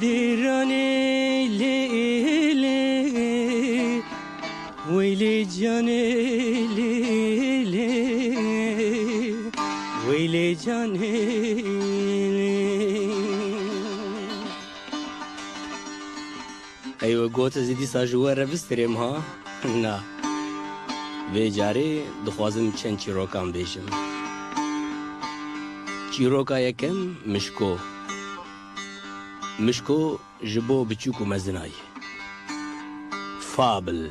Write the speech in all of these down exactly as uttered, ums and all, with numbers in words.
Dêranê lê lê, weylê canê lê lê, weylê canê lê. Qey we got ez ê dîsa ji we re bistirêm ha? Na. Vê carê dixwazim çend çîrokan bêjim. Çîroka yekem Mişko. Mişko ji bo biçûk û mezina ye. Fabl.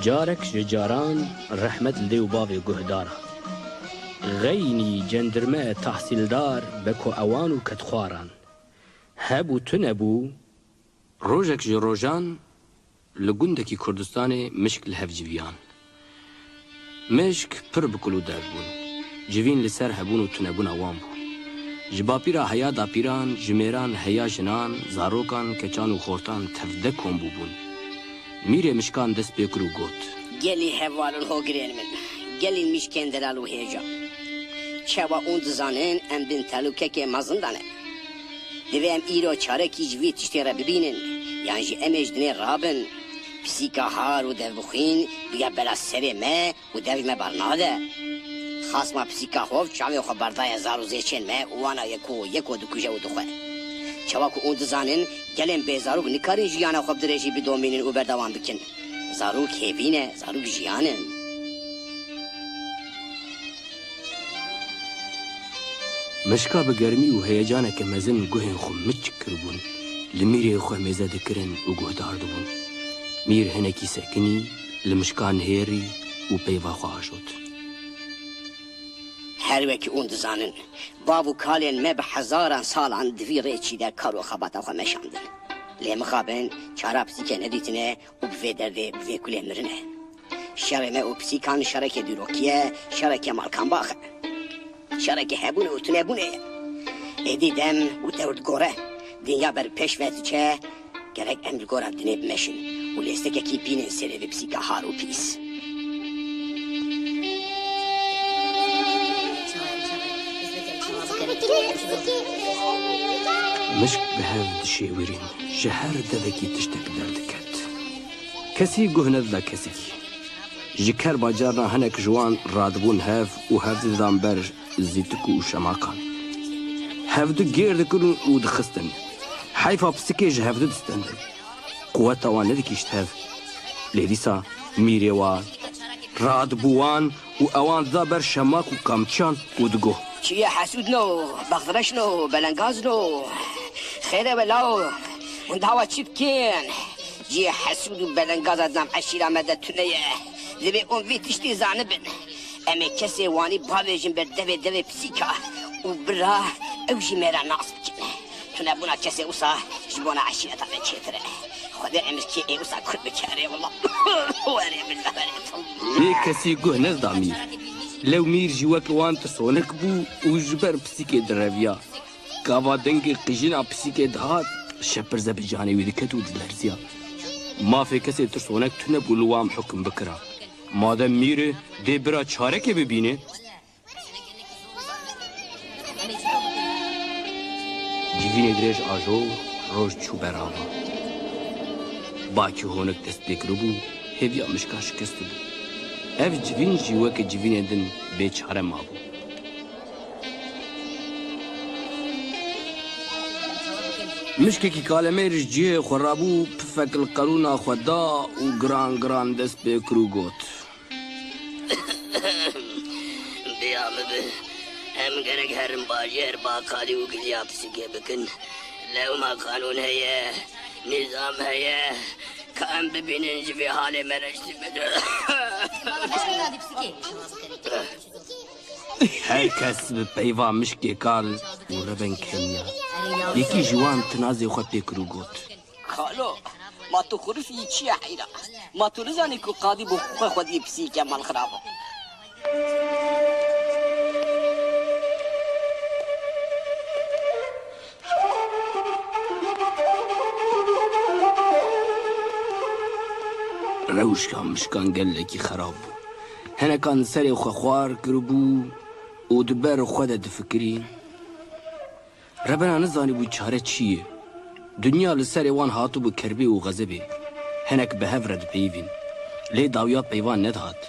Carek ji caran rehmet li dê û bavê guhdaran. Xeynî, cendirme, tahsîldar, beko ewan û kedxwaran. Hebû tune bû. Rojek ji rojan li gundekî Kurdistanê mişk li hev civiyan. Mişk pir bi kul û derd bûn. Civîn li ser hebûn û tunebûna wan bû. Ji bapîra heya dapîran, ji mêran heya jinan, zarokan, keçan û xortan tevde kom bûbûn. Mîrê mişkan dest pê kir û got: Gelî hevalin hogirên min, gelî mişkên delal û hêja. Çawa hûn dizanin em bin telûkekê mezin de ne? Divê em îro çarekî ji vî tiştê re bibînin, yan jî em ê ji dinê rabin. Pisîka har û devbixwîn bûye bela serê me û dev ji me bernade. Xasma pisîka hov çavê xwe berdaye zar û zêçên me û wana yeko yeko dikuje û dixwe. Çawa ku hûn dizanin, gelên bêzarok nikarin jiyana xwe bi dirêjî bidomînin û berdewam bikin. Zarok hêvî ne, zarok jiyan in. Mişka bi germî û heyecaneke mezin guhên xwe miçik kiribûn, li mîrê xwe mêze dikirin û guhdar dibûn. Mîr hinekî sekinî, li mişka nihêrî û peyva xwe aşot. Her wekî hûn dizanin, bav û kalên me bi hezaran salan di vî rêçî de kar û xebata xwe meşandin. Lê mixabin, çara pisîkê nedîtine û bi vê derdê, bi vê kulê mirine. Şerê me û pisîkan şerekê dîrokî ye, şerekê malkanbax e. Şerekê hebûnê û tunebûnê ye. Êdî dem û dewr digore. Dinya ber pêş ve diçe, gerek em li gora dinê bimeşin û lêstekekî bînin serê vê pisîka har û pîs. Mişk bi hev dişêwirîn, ji her devekî tiştek derdiket. Kesî guh nedida kesekî. Ji kerba carna hinek ji wan radibûn hev û hevdû didan ber zîtik û şemakan. Hevdû gêr dikirin û dixistin. Heyfa pisikê ji hevdû distendin. Quweta wan nedikişt hev. Lê dîsa mîrê wan radibû wan û ewan dida ber şemak û kamçiyan û digot: Çi ye hesûd no, bextreş no, belengaz no? Xêr e wela, hûn dawa çi dikin? Cihê hesûd û belengaza di nav eşîra me de tune ye. Divê hûn vî tiştî zanibin. Em ê kesê wanî bavêjin ber devê devê pisîka û bira ew jî me re nas bikin. Tunebûna kesê wisa ji bona eşîreta me çêtir e. Xwedê em ji kê ê wisa kurt bike erê wela. Were billah were. Lê kesî guh nedida mîr. Lew mîr jî wek wan tirsonek bû û ji ber pisîkê direviya. Gava dengê qîjina pisîkê dihat, şepirze bi canê wî diket û dilerziya. Mafê kesê tirsonek tune bû li wan bi hukum bikira. Madem mîr e, dê bira çarekê bibîne. Civînê dirêj ajo, roj çû berava. Bakî honik dest pê kiribû, hêviya mişka şikestibû. Ev civîn jî weke civînên din bêçare mabû. Mişkekî kalemêr ji cihê xwe rabû, pifek li qerûna xwe da û giran giran dest pê kir û got: Biya min bi. Em gerek herin bajêr ba kalî û giliya pisîkê bikin. Lewma qanûn heye, nîzam heye. Ka em bibînin ji vê halê me re ji tî bidin. Her kes bi peyva mişkê kal û reben keniya. Yekî ji wan tinazê xwe pê kir û got. Kalo, ma tu xurifî çi ye heyra? Ma tu nizanî ku qadî bo xwe xwediyê pisîke malxirab e? Rewşa mişkan gelekî xerab bû. Hinekan serê xwe xwar kiribû û di ber xwe de difikirîn. Rebena nizanîbû çare çi ye. Dinya li serê wan hatibû kerbê û xezebê. Hinek bi hev re dipeyivîn. Lê dawiya peyvan nedihat.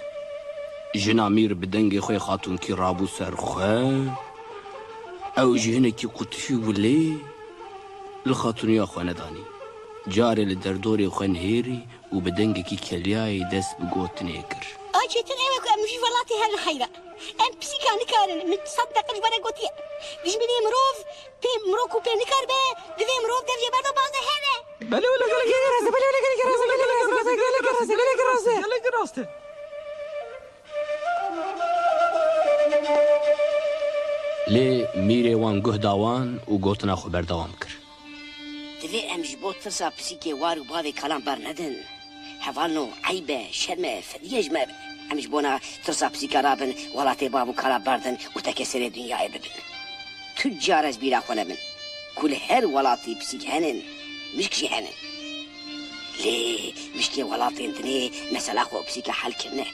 Jina mîr bi dengê xwe xatunkî rabû ser xwe. Ew jî hinekî qutişî bû lê li xatuniya xwe nedanî. Carê li derdorê xwe nihêrî û bi dengekî keliyayê dest bi gotinê kir. Ay çêtir ew e ku em ji vî welatê herin heyra. Em pisîka nikarin, min sed deqe ji we re gotiye. Dijminê mirov pê mirok û pê nikaribe, divê mirov dev jê berdo bazde here. Belê wele gelekî rast e, belê wele gelekî rast e, gelekî rast e, gelekî rast e, gelekî rast e. Gelekî rast e. Lê mîrê wan guh da wan û gotina xwe berdewam kir. Divê em ji bo tirsa pisîkê war û bavê kalan bernedin. Hevalno, eyb e, şerm e, fedî ye ji me re. Em ji bona tirsa pisîka rabin, welatê bav û kala berdin û teke serê dinyayê bibin. Tu cara ji bîra xwe nebin ku li her welatî pisîk henin, mişk jî henin. Lê mişkê welatên dinê mesela xwe û pisîka hel kirine.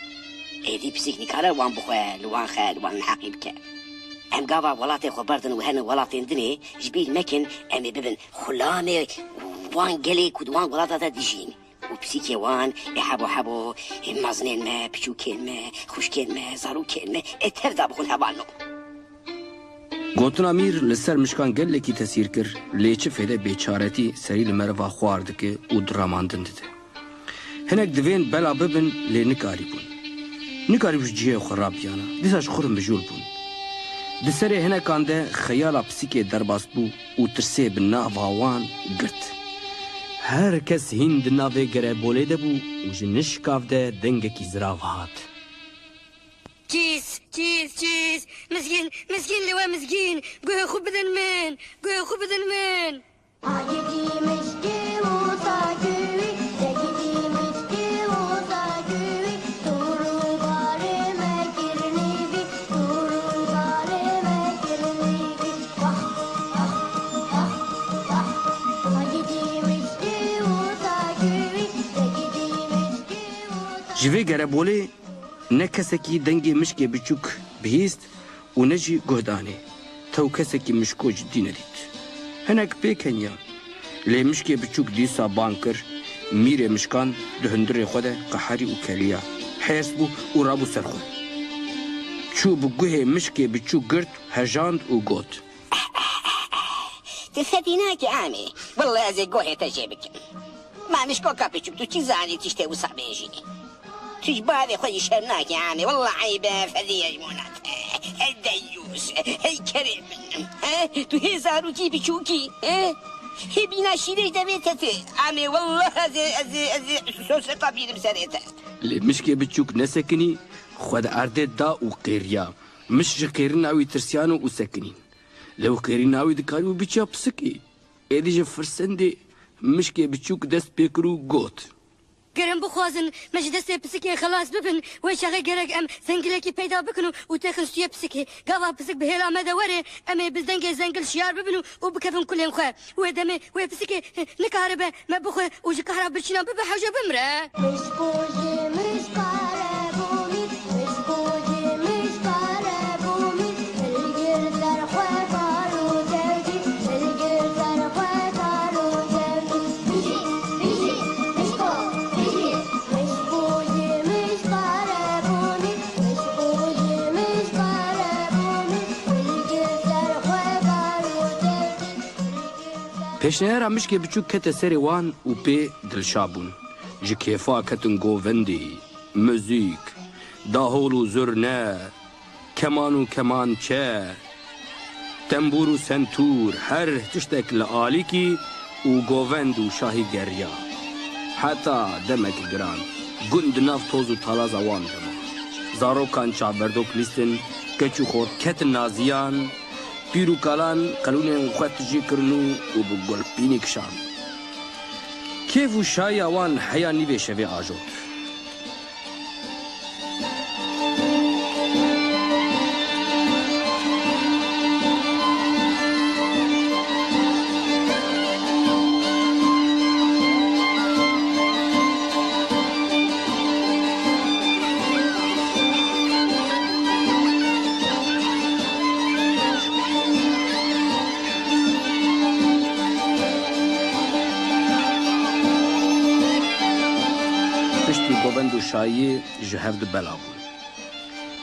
Êdî pisîk nikare wan bixwe, li wan xe, li wan neheqî bike. Em gava welatê xwe berdin û herin welatên dinê, ji bîr mekin, em ê bibin xulamê wan gelê ku di wan welata de dijîn. Û pisîkê wan ê hebo hebo ê mezinên me, piçûkên me, xwişkên me, zarokên me ê tev de bixwin hevalno. Gotina mîr li ser mişkan gelekî tesîr kir, lê çi fêde bêçaretî serî li meriva xwar dike û diramandin dide. Hinek divên bela bibin, lê nikarîbûn. Nikarîbû ji cihê xwe rabiyana, dîsa ji xwe re mijûl bûn. Di serê hinekan de xeyala pisîkê derbas bû û tirsê bi nava wan girt. Her kes hîn di navê gerebolê de bû û ji nişkav de dengekî zirav hat. Çîs, çîs, çîs! Mizgîn, mizgîn li we mizgîn! Guhê xwe bidin min! Guhê xwe bidin min! Agitî mişkê û zakûyî, zekitî mişkê û zakûyî, tûr û barê me kirinî bî, tûr û barê me kirinî bî. Wah, wah, wah, wah. Agitî mişkê û zakûyî, zekitî mişkê û zakûyî. Ji vê gerebolê ne kesekî dengê mişkê biçûk bihîst û ne jî guh danê. Tew kesekî mişko cidî nedît. Hinek pê keniya. Lê mişkê biçûk dîsa bang kir, mîrê mişkan di hundirê xwe de qeherî û keliya. Hêrs bû û rabû ser xwe. Çû bi guhê mişkê biçûk girt, hejand û got. Tu fedî nakî amê. Wele ez ê guhê te jê bikim. Ma mişkoka piçûk, tu çi zanî tiştê wisa bêjî? Tu ji bavê xwe jî şerm nakî amê. Wele eyb e, fedî ye ji bona te. Hey deyûs, hey kerê min. He? Tu hê zarokî piçûkî, he? Hê bîna şîrê ji devê te tê. Amê wele ez ê, ez ê, ez ê soseta bînim serê te. Lê mişkê biçûk nesekinî, xwe di erdê da û qêriya. Mişk ji qêrîna wî tirsiyan û sekinîn. Lê û qêrîna wî dikarîbû biçiya pisikê. Êdî ji firsendê mişkê biçûk dest pê kir û got. Ger em bixwazin me ji destê pisikê xelas bibin, wê çaxê gerek em zengilekî peyda bikin û, û têxin stûyê pisikê. Gava pisik bi hêla me de were, em ê bi dengê zengil şiyar bibin û, û bikevin kulên xwe. Wê demê wê pisikê nikaribe me bixwe û ji qehra birçîna bibe hewce bimre. Mişko ji mişka re bûmî, mişko ji mişka re bûmî, hilgir ser xwe kar û kewtî, hilgir ser xwe kar û kewtî. Bijî, bijî, mişko, bijî. Mişko ji mişka re bûmî, mişko ji mişka re bûmî, hilgir ser xwe kar û kewtî. Pêşniyara mişkê biçûk kete serê wan û pê dilşa bûn. Ji kêfa ketin govendî, muzîk. Dahol û zurne, keman û kemançe, tembûr û sentûr, her tiştek li alîkî û govend û şahî geriya. Heta demek giran, gund di nav toz û talaza wan de ma. Zarokan çavberdok lîstin, keç û xor ketin naziyan, pîr û kalan qelûnên xwe tijî kirin û, û bi gulpînî kişand. Kêf û şayiya wan heya nîvê şevê ajot. Piştî govend û şayiyê ji hev du bela bûn.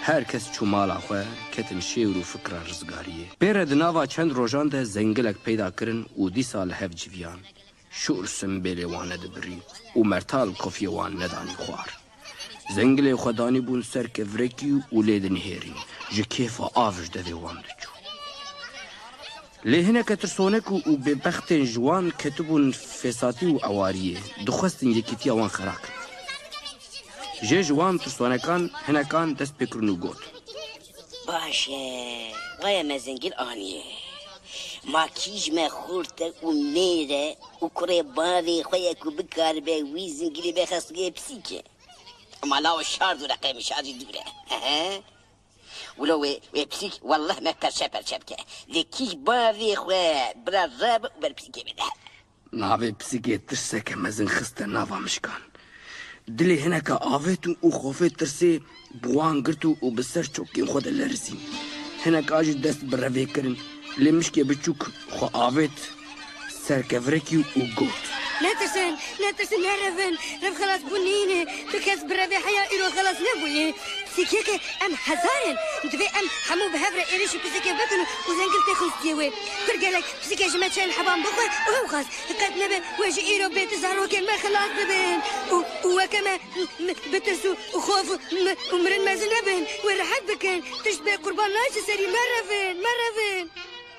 Her kes çû mala xwe, ketin şêwir û fikra rizgariyê. Pê re di nava çend rojan de zengilek peyda kirin û dîsa li hev civiyan. Şûr simbêlê wan nedibirî û mertal kofiyê wan nedanî xwar. Zengilê xwe danîbûn ser kevrekî û lê dinihêrîn. Ji kêfa av ji devê wan diçû. Lê hineke tirsonek û, û bêbextên ji wan ketibûn fêsatî û ewariyê, dixwestin yekîtiya wan xera kin. Jê ji wan tirsonekan hinekan dest pê kirin û got: Baş e, waya me zengil aniye. Ma kî ji me xurt e û mêr e û kurê bavê xwe ye ku bikaribe wî zingilê bixestûye pisîkê. Ma lawo şar dûr e, qey min şar jî dûr e. Wilo wê, wê pisîk wellah me perçe perçe bike. Lê kî bavê xwe bira rabe û ber pisîkê bide. Navê pisîkê tirseke mezin xiste nava mişkan. Dilê hineke avêt û, û xofê tirsê bi wan girt û, û bi ser çokên xwe de lerizîn. Hineka jî dest bi revê kirin. Lê mişkê biçûk xwe avêt ser kevrekî û got: Netirsin, netirsin, nerevin. Rev xelasbûn nîne. Tu kes bi revê heya îro xelas nebûye. Pisîkeke em hezar in. Divê em hemû bi hev re êrîşî pisîkê bikin û zengil têxin stiyê wê. Kur gelek pisîkê ji me çend heban bixwe û ew xas. Qet nebe we ji îro bê tu zarokên me xilas bibin. Û, û weke me, me, bi tirs û, û xof û, me, û mirin mezin nebin. We rehet bikin. Tişt bê qurban nayê ji serî me revin, me revin.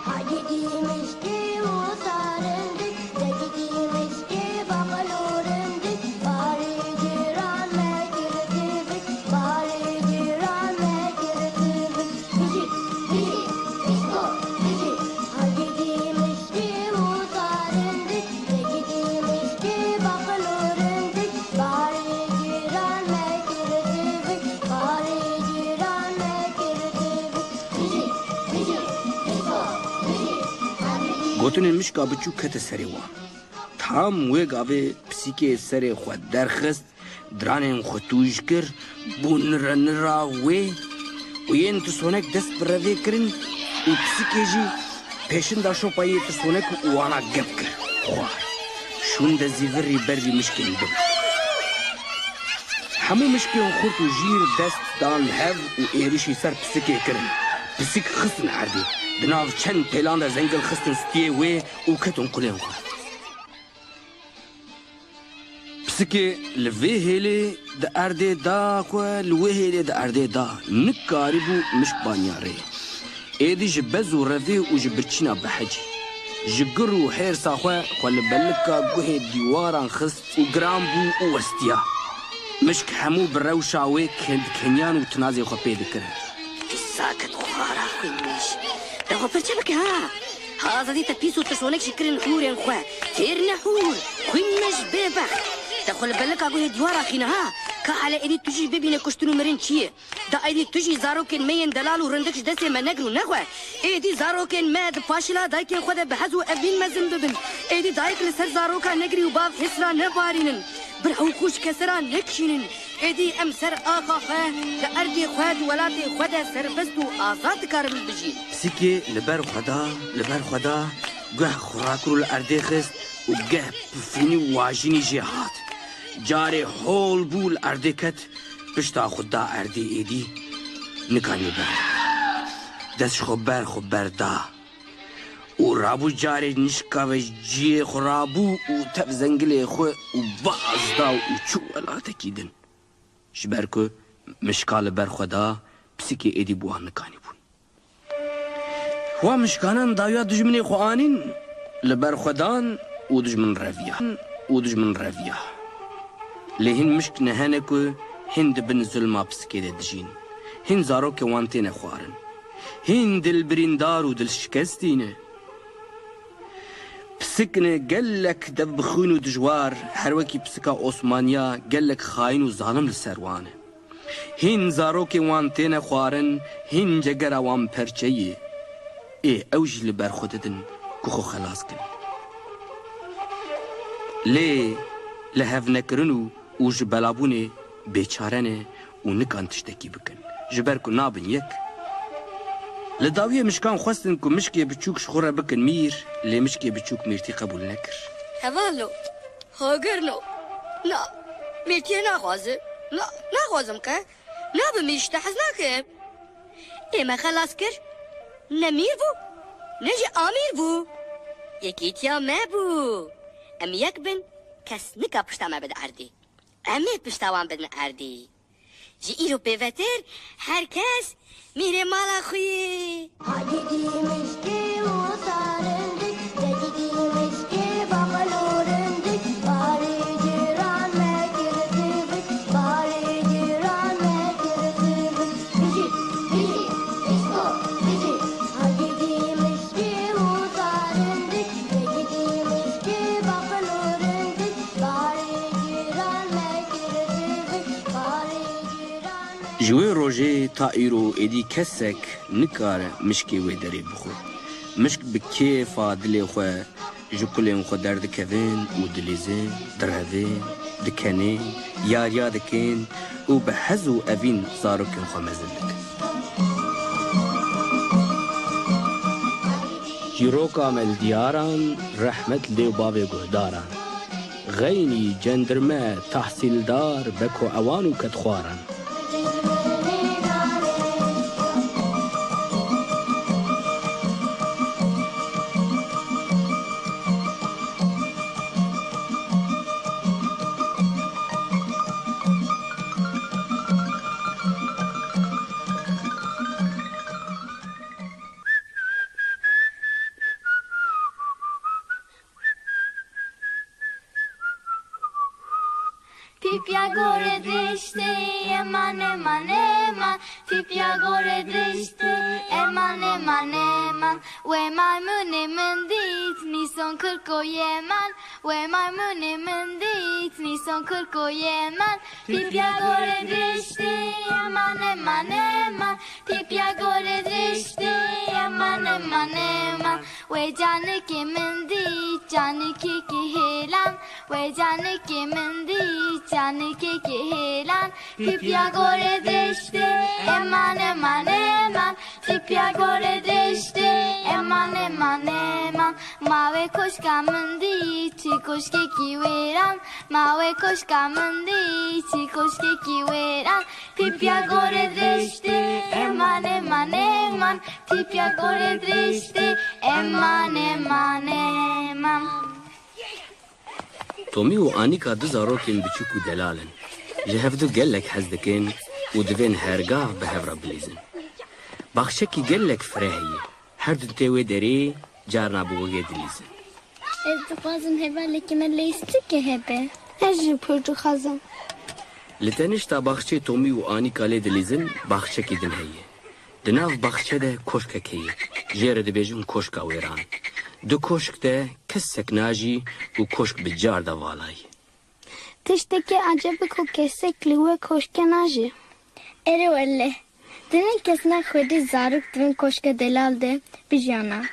Hagidî mişkê û sarindik, zekidî mişkê baqil û rindik, barê cîran me kir divik, barê cîran me kir divik. Bijî, bijî, pişko, bijî. Hagidî mişkê û sarindik, zekidî mişkê baqil û rindik, barê cîran me kir divik, barê cîran me kir divik. Gotinên mişka biçûk kete serê wan. Tam wê gavê pisîkê serê xwe derxist, diranên xwe tûj kir, bû nira nira wê û yên tirsonek dest bi revê kirin û pisîkê jî pêşinda şopa yê tirsonek û wana gep kir, xwar. Şûnde zîvirî ber vî mişkên bin. Hemû mişkên xurt û jîr dest dan hev û êrişî ser pisikê kirin. Pisik xistin erdê. Di nav çend pêlan de zengil xistin stiyê wê û ketin kulên xwe. Pisikê li vê hêlê di erdê da xwe, li wê hêlê di erdê da. Nikarîbû mişk baniya rê. Êdî ji bez û revê û ji birçîna behecî. Ji gur û hêrsa xwe, xwe li belika guhê dîwaran xist û giran bû û westiya. Mişk hemû bi rewşa wê kendikeniyan û tinazê xwe pê dikirin. Pisakit xwara xwînmiş. De xwe pirçe bike ha. Ha azadî te pîs û tirsonek jî kirin hûrên xwe. Têr ne hûr. Xwînmiş bêbext. De xwe li belika guhê dîwara xîne ha. Ka hele êdî tu jî bibîne kuştin û mirin çi ye. Da êdî tu jî zarokên me yên delal û rindik ji destê me negir û nexwe. Êdî zarokên me di paşila dayikên xwe de bi hez û evîn mezin bibin. Êdî dayik li ser zaroka negirî û bav hêsra nebarînin. Bira û xwişke sera nekişînin. Êdî em ser axa xwe li erdê xwe di welatê xwe de serbest û azad dikaribin bijîn. Pisikê li ber xwe da, li ber xwe da, guh xwe rakir û li erdê xist û geh pifînî û wajînî jê hat. Carê hol bû li erdê ket, pişta xwe da erdê êdî, nikaniye ber. Dest ji xwe ber xwe berda û rabû carê nişka ve ciyê xwe rabû û tev zengilê xwe û baz da û çû welatekî din. Ji ber ku Mişka li ber xwe da, pisikê êdî bi wan nikanîbûn. Wan mişkanan dawiya dijminê xwe anîn, li ber xwe dan û dijmin reviya. Û dijmin reviya. Lê hîn mişk ne hene ku hîn di bin zulma pisikê de dijîn. Hîn zarokê wan têne xwarin. Hîn dil birîndar û dil şikestî ne. Pisik ne gelek dev bi xwîn û dijwar, her wekî pisika Osmaniya gelek xayîn û zalim li ser wan e. Hîn zarokên wan têne xwarin, hîn cegera wan perçeyê. Ê ew jî li ber xwe didin ku xwe xelas kin. Lê li hev nekirin û, û ji belabûnê bêçare ne û nikan tiştekî bikin, ji ber ku nabin yek. Li dawiyê mişkan xwestin ku mişkê biçûk ji xwe re bikin mîr, lê mişkê biçûk mîrtî qebûl nekir. Hevalno, hagirno, na, mîrtiyê naxwazim, na, naxwazim qe, nabim mîr ji te hez nakim. Ê me xelas kir, ne mîr bû, ne jî amîr bû. Yekîtiya me bû. Em yek bin, kes nika pişta me bide erdî. Em ê pişta wan bidin erdî. Ji îro pêvetir her kes mîrê mala xwe yê. Hagidî mişkê wisa rindik, cegidî mişkê baqilo rindik, barê cîran me kir divik, barê cîran me kir divik. Bijî, bijî, îsko, bijî. Hagidî mişkê wisa rindik, cegidî mişkê baqilo rindik, barê cîran me kir divik, barê cîran me Ji wê rojê ta îro êdî kesek nikare mişkê wê derê bixwe. Mişk bi kêfa dilê xwe ji kulên xwe derdikevin û dilîzin, direvin, dikenên, yariya dikin û bi hez û evîn zarokên xwe mezin dikin. Çîroka me li diyaran, rehmet li dê û bavê guhdaran. Xeynî, cendirme, tehsîldar, beko ewan û kedxwaran. Pîpiya gorê dirêj tê, eman, eman, eman. Pîpiya gorê dirêj tê, eman, eman, eman. Wê maymunê min dît, nîson kirko yeman. Wê maymunê min dît, nîson kirko yeman. Pîpiya gorê dirêj tê, eman, eman, eman. Pîpiya gorê dirêj tê, eman, eman, eman. Wê canikê min dît, canikekî hêlan. Wê canikê min dît, canikekî hêlan. Pîpiya gorê dirêj tê, eman, eman, eman. Pîpiya gorê dirêj tê, eman, eman, eman. Ma wê koşka min dît, çi koşkekî wêran. Ma wê koşka min dît, çi koşkekî wêran. Pîpiya gorê dirêj tê, eman, eman, eman. Pîpiya gorê dirêj tê, eman, eman, eman. Tomî û Anîka du zarokên biçûk û delal in. Ji hevdu gelek hez dikin û divên hergav bi hev re bilîzin. Baxçekî gelek fireh heye. Her du tê wê derê, carna bi wê dilîzin. Ez dixwazim hevalekî me leyîstikê hebe. Ez jî pir dixwazim. Li tenişta baxçeyê Tomî û Anîka lê dilîzin, baxçekî din heye. Di nav baxçe de koşkek heye. Jê re dibêjin koşka wêran. Di koşk de kesek najî û koşk bi car de vala ye. Tiştekî ecêb e ku kesek li wê koşkê najî. Erê wele. Tenê kes naxwedî zarok di vê koşka delal de bijiyana.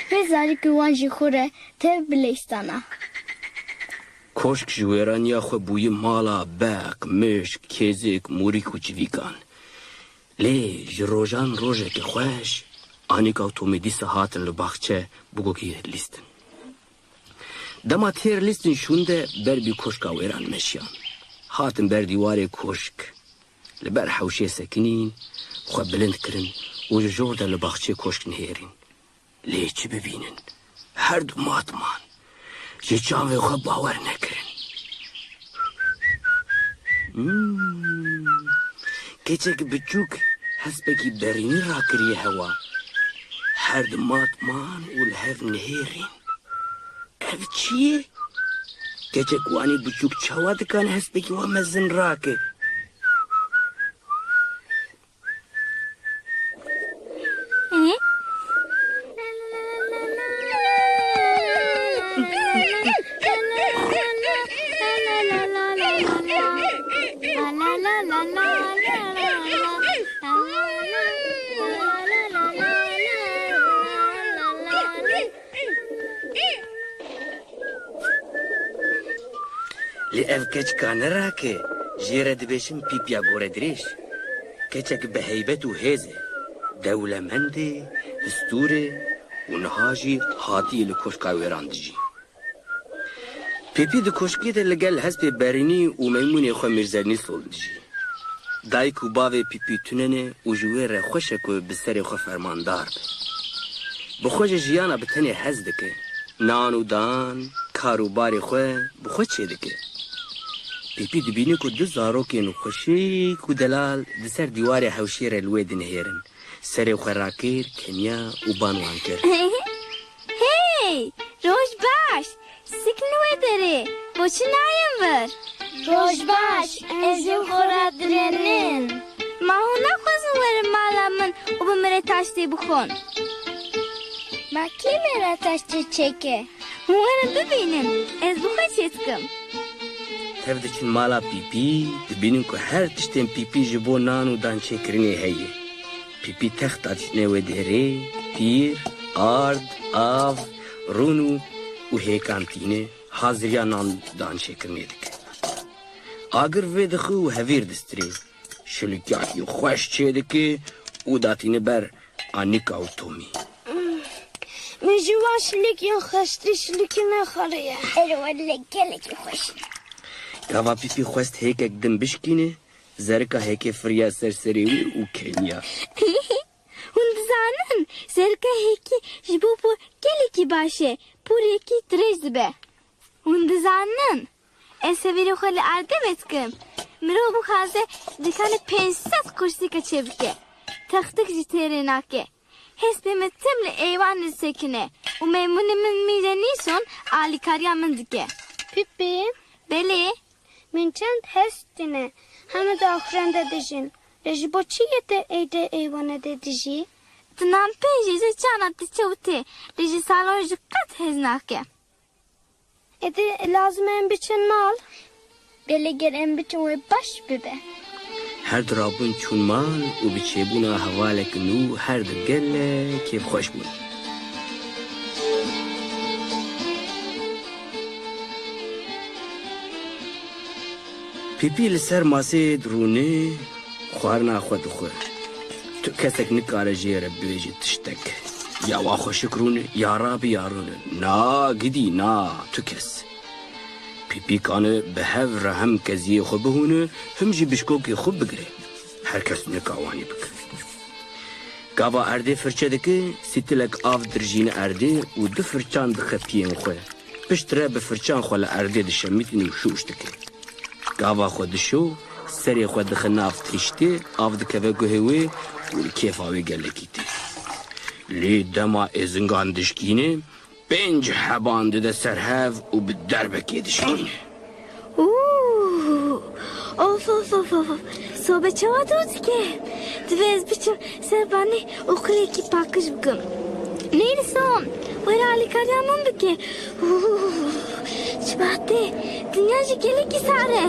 Wê zarokê wan ji xwe re tev bileyistana. Koşk ji wêraniya xwe bûye mala beq, mişk, kêzik, mûrîk û çivîkan. Lê ji rojan rojekê xweş, Anîka û Tomî dîsa hatin li baxçe bûkokê lîstin. Dema têr lîstin şûnde ber bi koşka wêran meşiyan. Hatin ber dîwarê koşk. Li ber hewşê sekinîn, xwe bilind kirin û ji jor de li baxçeyê koşk nihêrîn. Lê çi bibînin? Her du mat man. Ji çavê xwe bawer nekirin. Hmm. Keçek biçûk hespekî berînî rakiriye hewa. Her du mat man û li hev nihêrîn. Ev çi ye? Keçek wanî biçûk çawa dikane hespekî wa mezin rake? Lê ev keçika ne rake, jê re dibêjin pîpiya goredirêj. Keçek bi heybet û hêz e. Dewlemend e, histûr e û niha jî hatiye li koşka wêran dijî. Pîpî di koşkê de li gel hespê berînî û meymûnê xwe Mîrzernîsol dijî. Dayik û bavê Pîpî tune ne û ji wê re xweş e ku bi serê xwe fermandar be. Bi xwe ji jiyana bi tenê hez dike. Nan û dan, kar û barê xwe bi xwe çêdike. Pîpî dibîne ku du zarokên xweşik û delal di ser dîwarê hewşê re li wê dinihêrin. Serê xwe rakir, keniya û ban wan kir. Hey! Roj baş! Sik li wê derê, bo çi nayên vir? Roj baş, ez ê xwe radirênim. Ma hûn naxwazin werin mala min û bi min re taştê bixwin? Ma kê me re taştê çêke? Hûn werin bibînin, ez bi xwe çêdikim. Tev diçin mala Pîpî, dibînin ku her tiştên Pîpî ji bo nan û dançêkirinê heye. Pîpî text datîne wê derê, pîr, ard, av, rûn û, û hêkan tîne, haziriya nan dançêkirinê dike. Agir vê dixwe û hevîr distirê. Şilikyakî xweş çêdike û datîne ber Anika û Tomî. Min ji wan şilikyên xwestirî şilikî nexwariye. Erê wele gelekî xweş in. Gava Pîpî xwest hêkek din bişkîne, zerika hêkê firiya ser serê wî û keniya. Hûn dizanin, zerika hêkî ji bo pûr gelekî baş e, pûr yekî dirêj dibe. Hûn dizanin, ez hevîrê xwe li erdê vedikim. Mirov bixwaze dikane pênc sed qursîke çêbike. Textik jî têrê nake. Hespê min tim li eywanê disekine û meymûnê min Mîrzernîsol alîkariya min dike. Pîpî? Belê. Min çend hest tine, heme di axurên de dijîn. Lê ji bo çi yê te êdî eywanê de dijî? Di nan pêncê de çana diçe û tê, lê ji salon jî qet hez nake. Êdî lazim e em biçin mal. Belê ger em biçin wê baş bibe. Her du rabûn çûn mal û bi çêbûna hevalek nû her du gelek kêfxweş bûn. Pîpî li ser masê dirûne, xwarina xwe dixwe. Tu kesek nikare jê re bibêje tiştek. Ya wa xweşik rûne, ya rabe ya rûne. Na, gidî, na, tu kes. Pîpî kane bi hev re him keziyê xwe bihûne, him jî bişkokê xwe bigire. Her kes nika wanî bike. Gava erdê firçe dike, sîtilek av dirijîne erdê û du firçan dixe piyên xwe. Piştre bi firçan xwe li erdê dişemîtîne û şûş dike. Gava xwe dişo, serê xwe dixe nav tiştê, av dikeve guhê wê û li kêfa wê gelekî tê. Lê dema êzingan dişkîne, pênc heban dide ser hev û bi derbekê dişkîne. Û, of, of, of, of, of. Sobe çawa dûr dike? Divê ez biçim ser banê û qulekî paqij bikim. Nêrîson, were alîkariya min bike. Û, çi bahtê, dinya jî gelekî sar e.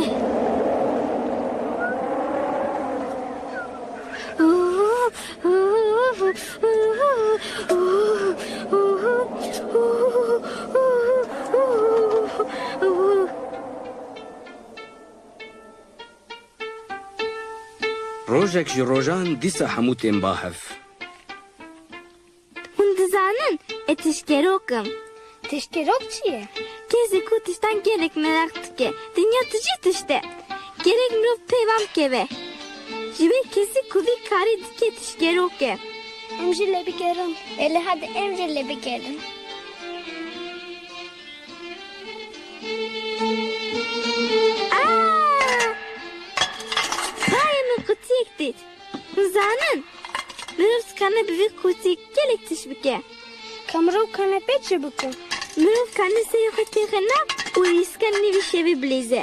Rojek ji rojan dîsa hemû tên ba hev. Hûn dizanin, ez tiştgerok im. Tiştgerok çi ye? Kesê ku tiştan gelek meraq dike. Dinya tu jî tişt e. Gerek mirov peyvan bikeve. Ji wê kesî ku vî karî dike tiştgerok e. Em jî lê bigerin. Belê hadi em jî lê bigerin. Aa! Tayê min qutiyek dît. Hûn zanin, mirov dikane bi vî qutî gelek tişt bike. Ka mirov kane pê çi bike? Mirov kane serê xwe têxe nav û lîstika nîvî şevê bilîze.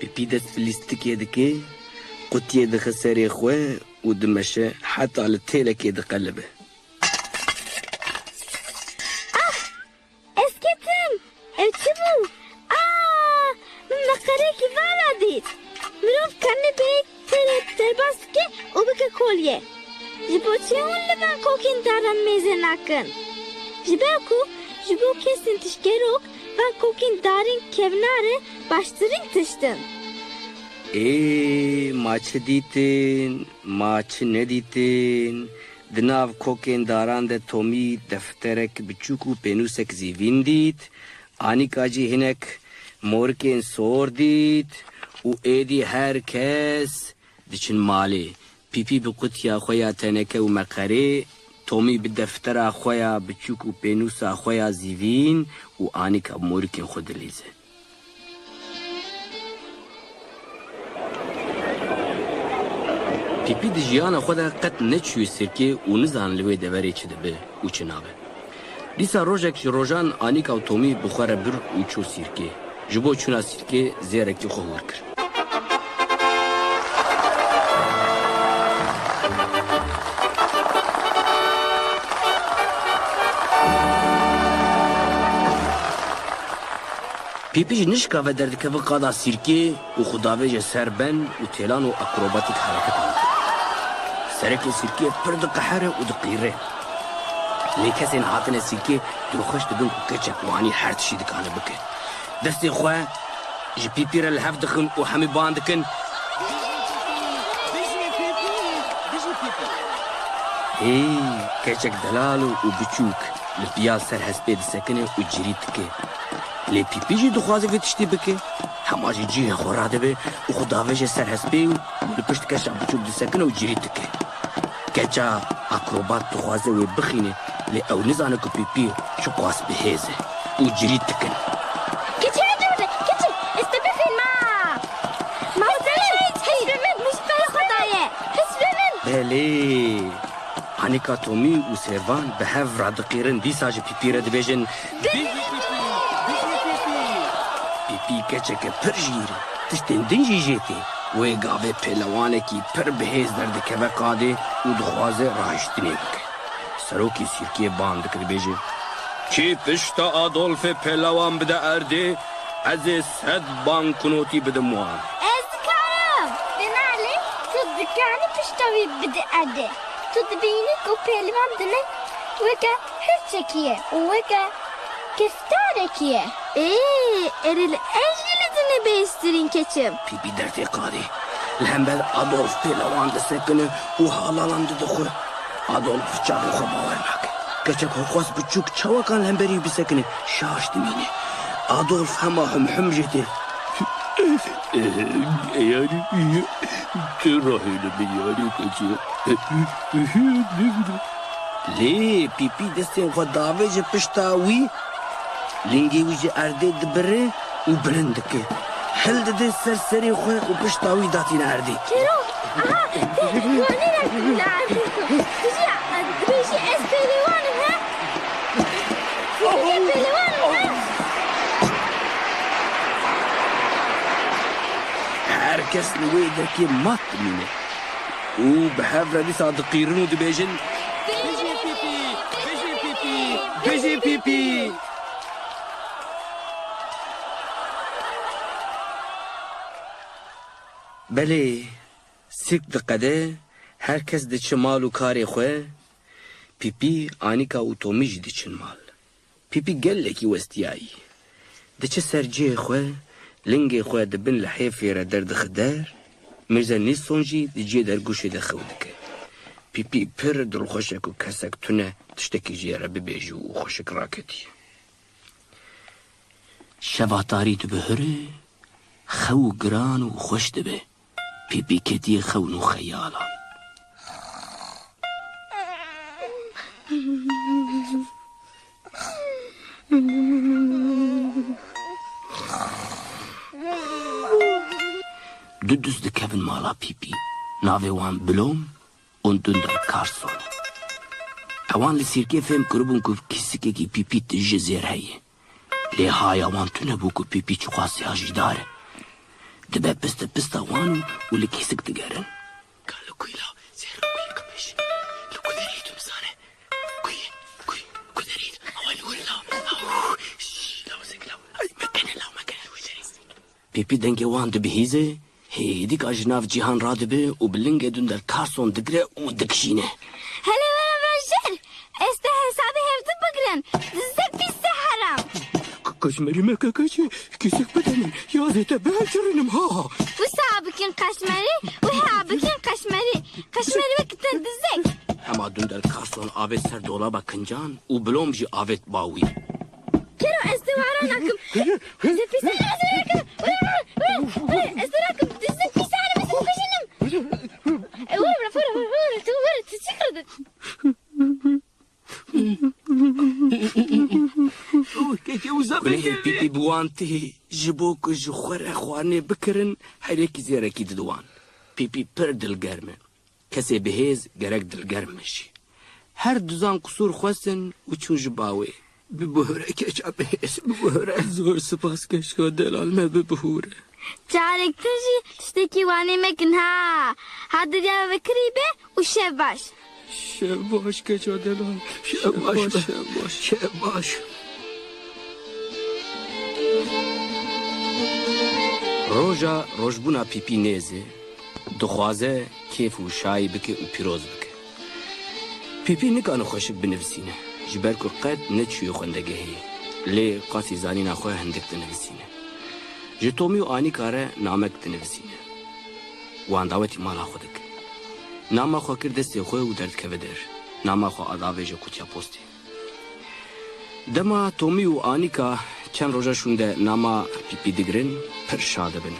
Pîpî dest bi lîstikê dike, qutiyê dixe serê xwe û dimeşe heta li têlekê diqelibe. Ah! Ez ketim! Ev çi bû? Ah! Min meqerekî vala dît. Mirov kanibê têrê derbas dike û bike kolye. Ji bo çi hûn li van kokên daran mêze nakin? Ji ber ku ji bo kesên tiştgerok van kokên darên kevnar e, baştirîn tişt in. Ê, ma çi dîtin, ma çi nedîtin? Di nav kokên daran de Tomî defterek biçûk û pênûsek zîvîn dît, Anîka jî hinek morikên sor dît û êdî her kes diçin malê. Pîpî bi qutiya xwe ya teneke û meqerê, Tomî bi deftera xwe ya biçûk û pênûsa xwe ya zîvîn û Anîka bi morikên xwe dilîze. Pîpî di jiyana xwe de qet neçûye sirkê û nizan li wê deverê çi dibe û çi nabe. Dîsa rojek ji rojan Anîka û Tomî bi xwe re bir û çû sirkê. Ji bo çûna sirkê zêrekî xwe hûr kir. Pîpî ji nişka ve derdikeve qada sîrkê û xwe davêje ser ben û têlan û akrobatîk hereketan dike. Serekê sîrkê pir diqehere û diqîre. Lê kesên hatine sîrkê dilxweş dibin ku keçek wanî her tiştî dikane bike. Destê xwe ji Pîpî re li hev dixin û hemî ban dikin. Hê, keçek delal û biçûk li piya ser hespê disekine û cirît dike. Lê Pîpî jî dixwaze vê tiştî bike. Hema ji cihê xwe radibe û xwe davêje ser hespê û li pişt keça biçûk disekine û cirît dike. Keça akrobat dixwaze wê bixîne, lê ew nizane ku Pîpî çiqas bi hêz e û cirît dikin. Keçê, dûr be, keçê, ez te bixînim. Ma hespê min, hespê min, min ji perê xwe daye. Hespê min. Belê. Anîka, Tomî û Servan bi hev radiqîrin, dîsa ji Pîpî re dibêjin, Bijî Pîpî! Bijî Pîpî! Pîpî keçeke pir jîr e, tiştên din jî jê tê. Wê gavê pêlewanekî pir bi hêz derdikeve qadê û dixwaze rahiştinê bike. Serokê sîrkê ban dike, dibêje, Kî pişta Adolfê pêlewan bide erdê, ez ê sed banknotî bidim wan. Ez dikarim! Binalê, tu dikanî pişta wî bide erdê. Tu dibînî ku pêlewan dinek weke hirçekî ye û weke kiftarekî ye. Ê, erê li ez jî li dinê bêhêztirîn keçim. Pîpî dertê qadê. Li hember Adolf pêlewan disekine û halalan dide xwe. Adolf çavê xwe bawer nake. Keçek hoqas biçûk çawakan li hemberî bisekine, şaş dimîne. Adolf hema him him jê tê. Yanî, tu rahêle min yanî keçê. Lê Pîpî destên xwe davêje pişta wî, lingê wî ji erdê dibire û bilind dike. Hildide ser serê xwe û pişta wî datîne erdê. Kero, aha, te, tu anî ne, ne, tu jî, dibêjî ez pêlewan im, he? Tu dibêjî pêlewan im, he? Her kes li wê derkê mat dimîne. Û bi hev re dîsa diqîrin û dibêjin, Bijî Pîpî! Bijî Pîpî! Bijî Pîpî! Belê, sirk diqede, her kes diçe mal û karê xwe, Pîpî, Anîka û Tomî jî diçin mal. Pîpî gelekî westiyayî. Diçe ser cihê xwe, lingê xwe di bin lihêfê re derdixe der, Mirze Nîlson jî di cihê dergûşê de xew dike. Pîpî pir dilxweş e ku kesek tune tiştekî jê re bibêje û xweşik raketiye. Şeva tarî dibihire, xew giran û xweş dibe. Pîpî ketiye xewn û xeyalan. Du duz dikevin mala Pîpî. Navê wan Bilom û Dundar Carson. Ewan li sîrkê fêm kiribûn ku kîsikekî pîpî tije zêr heye. Lê haya wan tune bû ku pîpî çiqas ya jîdar e. Dibe piste pista wan û li kîsik digerin. Ka li ku ye law? Zêr li ku ye, qimej? Li ku derê ye tu nizane? Ku ye? Ku ye? Ku derê ye? Awa li wir law. Aw, şş, law zek law. Ay, mekene law, mekene li wir derê. Pîpî dengê wan dibihîze, hêdîka ji nav cîhan radibe û bi lingê Dundar Carson digire û dikişîne. Hele were vejêr! Ez te hesabê hevdî bigirin. Dizek pîsê heram. K-, kaşmerî meke keçê, kîsik bide min. Ya zê te bihecirînim ha. Wisa bikin kaşmerî, wiha bikin kaşmerî. Kaşmerî wekî te dizek. Hema Dundar Carson avêt ser dolaba kincan û Bilom jî avêt ba wî. Kero ez te wara nakim. Zê pîsê ez te nakim. Were, were, were, were. Ez te nakim. Dizek pîsê heram, ez te bikujînim. E, were, were, were, were, were. Tu were, tu çi kirdin? Gulehê pîpî bi wan tê, ji bo ku ji xwe re xwarinê bikirin, heylekî zêrekî dide wan. Pîpî pir dilgerm e. Kesê bi hêz gerek dilgerm be jî. Her duzan qisûr xwestin û çûn ji ba wê. Bibihûre keça bi hêz, bibihûre. Zor spas keça delal, me bibihûre. Carek din jî tiştekî wanê mekin ha. Ha derya vekirî be û şev baş. Şev baş keça delal. Şev baş be. Şev baş. Şev baş. Roja rojbûna pîpî nêz e, dixwaze kêf û şayî bike û pîroz bike. Pîpî nikane xweşik binivisîne, ji ber ku qet neçûye xwendegehê, lê qasî zanîna xwe hindik dinivisîne. Ji Tomî û Anîka re namek dinivisîne. Wan dawetî mala xwe dike. Nama xwe kir destê xwe û derdikeve der. Nama xwe adavêje qutiya postê. Dema Tomî û Anîka çend roja şûnde nama pîpî digirin, pir şa dibin.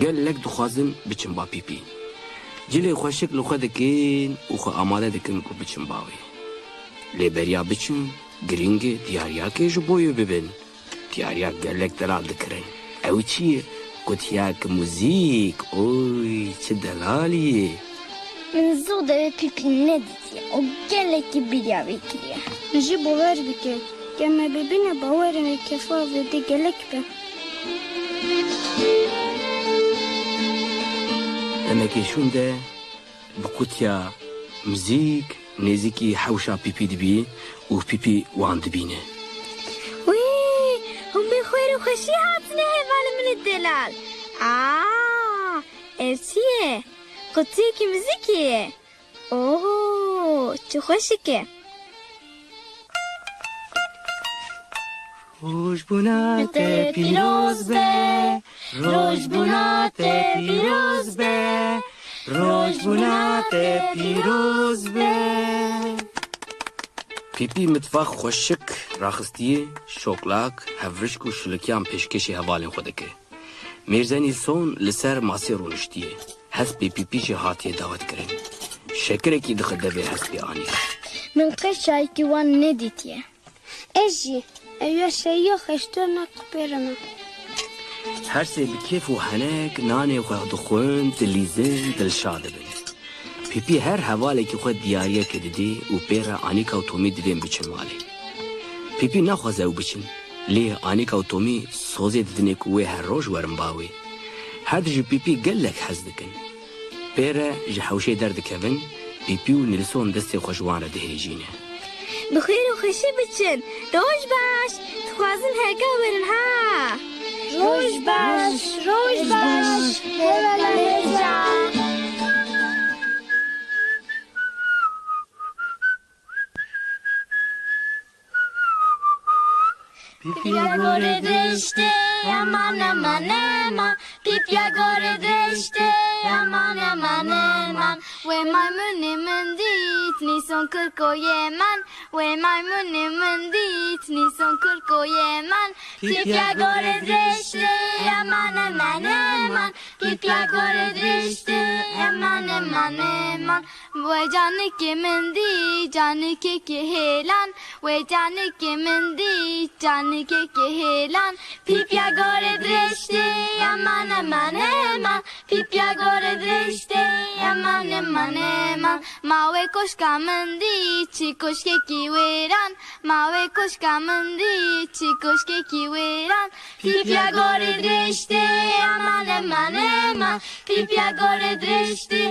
Gelek dixwazin biçin ba pîpî. Cilê xweşik li xwe dikin û xwe amade dikin ku biçin ba wê. Lê beriya biçin, girîng e diyariyakê ji bo wê bibin. Diyariya gelek delal dikirin. Ew çi ye? Qutiyek muzîk. Oy, çi delalî ye! Min zû de wê pîpî nedîtiye û gelekî bîriya wê kiriye. Min jî bawer bike. Ger me bibîne bawerê me kefa vê dê gelek be. Demekê şûnde bi qutiya muzîk nêzîkî hewşa pîpî dibî û pîpî wan dibîne. Wî, hûn bi xêr û xweşî hatine hevalê min ê delal. Aa, ev çi ye? Qutiyekî muzîkê ye. Oho, çi xweşik e. Rojbûna te pîroz be, rojbûna te pîroz be, rojbûna te pîroz be. Pîpî mitfax xweşik raxistiye, şoklak, hevrişk û şilikiyan pêşkêşî hevalên xwe dike. Mêrzenî son li ser masê rûniştiye. Hespê pîpî jî hatiye dawetkirin. Şekirekî dixe devê hespê Anîka. Min qet şayîkî wan nedîtiye. Ez jî. Ew ya şayiya xeştona qipêrime. Her sê bi kêf û henek nanê xwe dixwin, dilîzin, dilşa dibin. Pîpî her hevalekî xwe diyariyekê didî û pê re Anîka û Tomî divên biçin malê. Pîpî naxwaze ew biçin, lê Anîka û Tomî sozê didinê ku wê her roj werin ba wê. Her du ji Pîpî gelek hez dikin. Pê re ji hewşê derdikevin, Pîpî û Nîlson destê xwe ji wan re dihêjîne. Bi xêr û xweşî biçin. Roj baş. Dixwazin herga werin ha. Roj baş, roj baş. Hevalên hêja. Pîpiya gorê dirêj tê, eman, eman, eman. Pîpiya gorê dirêj tê, eman, eman, eman. Wê maymunê min dît, nîson kirkoyê man. Wê maymunê min dît, nîson kirkoyê man. Pîpiya gorê dirêj tê, eman, eman, eman. Pîpiya gorê dirêj tê, eman, eman, eman. Wê canikê min dît, canikekê hêlan. Wê canikê min dît, canikekê hêlan. Pîpiya gorê dirêj tê, eman, eman, eman. Pîpiya gorê dirêj tê, eman, Eman, eman, ma wê koşka min dî, çi koşkekî wêran. Ma wê koşka min dî, çi koşkekî wêran. Pîpiya gorê dirêj tê, eman, eman, eman. Pîpiya gorê dirêj tê,